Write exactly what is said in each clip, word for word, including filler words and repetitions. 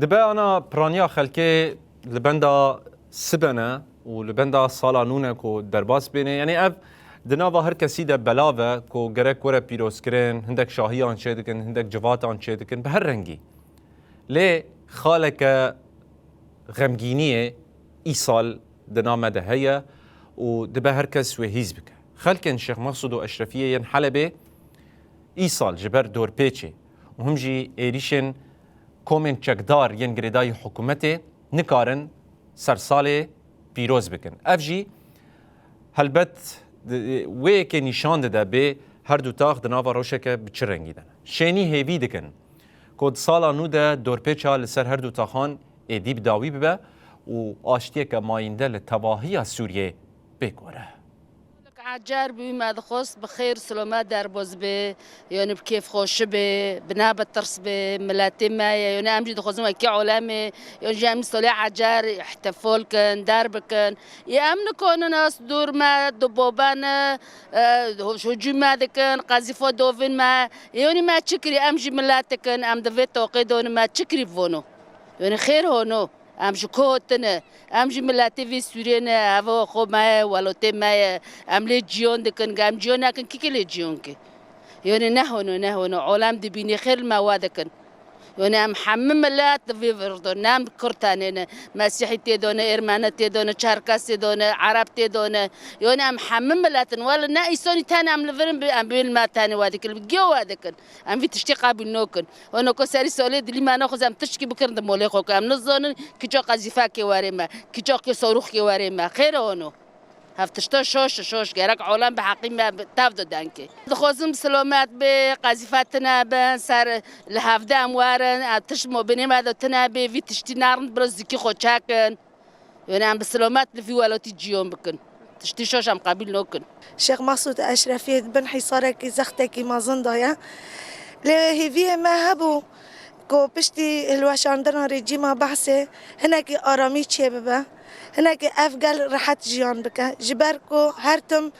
Dibe ana piraniya xelkê li benda sibe ne û li benda sala nû ne ku derbas bêne. Yanî ev di nava her kesî de belav e ku gerek were pîrozkirin, hindek şahiyan çêdikin, hindek civatan çêdikin, bi her rengî. Lê xaleke xemgîniyê îsal di nav me de heye û dibe her kes wê hîs bike. Xelkên Şêx Mexsûd û Eşrefiyê yên Helebê îsal ji ber dorpêçê û him jî êrîşên komên çekdar yên girêdayî hikûmetê nikarin sersalê pîroz bikin. Ev jî helbet di-, wê yekê nîşan dide bê her du tax di nava rewşeke bi çi rengî de ne. Şênî hêvî dikin ku di sala nû de dorpêça li ser her du taxan êdî bi dawî bibe û aştiyeke mayînde li tevahiya Sûriyê pêk were. Ecar bû, me dixwest bi xêr silomet derbas be, yanî bi kêfxweşî be, bi ne bi tirs be, miletê me ye, yanî em jî dixwazin wekî olemê, yanî jî em salê ecar îhtîfal kin, der bikin. Yê em nikonin, ez dûr me, du bobe ne, e, hûcû me dikin, qezîfa dovin me, yanî me çi kirî, em jî milet dikin, em di vê toqê de ne, me çi kirî vono. Yanî xêr hono. Em ji ku hatine? Em jî miletê vê Sûriyê ne, ev xwe me ye, welatê me ye. Em lê ciyan dikin, em ciyan nekin, kî kê lê ciyan ke? Yanî ne hono, ne hono. Olem dibînî xêr li me we dikin. Yanî em hemî milet di vê vir de ne, em Kurd tenê ne. Mesîhî tê de ne, Ermeni tê de ne, Çerkes tê de ne, Ereb tê de ne. Yanî em hemî milet in. Wele ne îsanî tenê em li vir in, em bê li me tenê we dikin, li giya we dikin. Em vî tiştî qebûl nakin. Ono ku serî salê dilî me naxwaze em tiştkî bikirin di molê xwe ku em nizanin kîça qezîfekê werê me, kîça ke sarûxkê werê me. Xêr e ono. Hev tişta şaş e, şaş. Gerek alem bi heqî me bi tev de denkê. Dixwazim bi silamet bê, qezîfe tine bin, ser li hevde em werin, em tişt mo binê me de tine bê, vî tiştî nerin, biraz zikî xwe çekin. Yanî em bi silamet li vî welatî ciyan bikin. Tiştî şaş em qebîl nakin. Şêx Mesûd Eşrefî di bin hîsarekî zextekî mezin de ye. Lê hêviyê me hebû ku piştî hilweşandina rejîma Behsê hinekî aramî çêbibe, hinekî ev gel rehet jiyan bike. Ji ber ku her tim,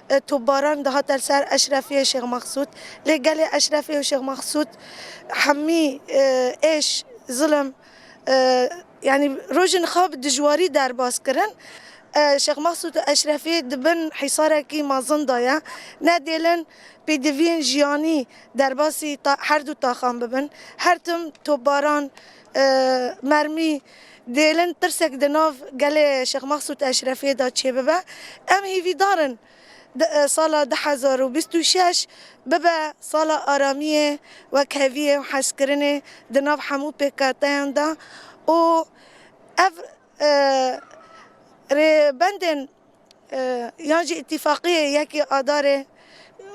e, topbaran dihate li ser Eşrefiyê Şêx Mesûd, lê gelê Eşrefê û Şêx Mesûd hemî, e, êş, zilim, e, yanî rojên xwe bi dijwarî derbas kirin. E, Şêx Mesûd Eşrefî di bin hîsarekî mezin de ye. Ne dêlin pêdiviyên jiyanî derbasî ta-, her du taxan bibin. Her tim topbaran, e, mermî dêlin tirsek di nav gelê Şêx Mesûd Eşrefiyê de çêbibe. Em hêvîdar in di, e, sala du hezar û bîst û şeş bibe sala aramiyê, wekheviyê û hezkirinê di nav hemû pêkateyan de û ev, e, rêbendên, e, yan jî îtîfaqiyê yekê Adarê,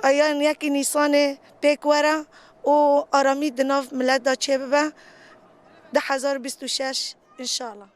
e, yan yekê Nîsanê pêk were û aramî di nav milet de çêbibe du hezar bîst û şeş, înşallah.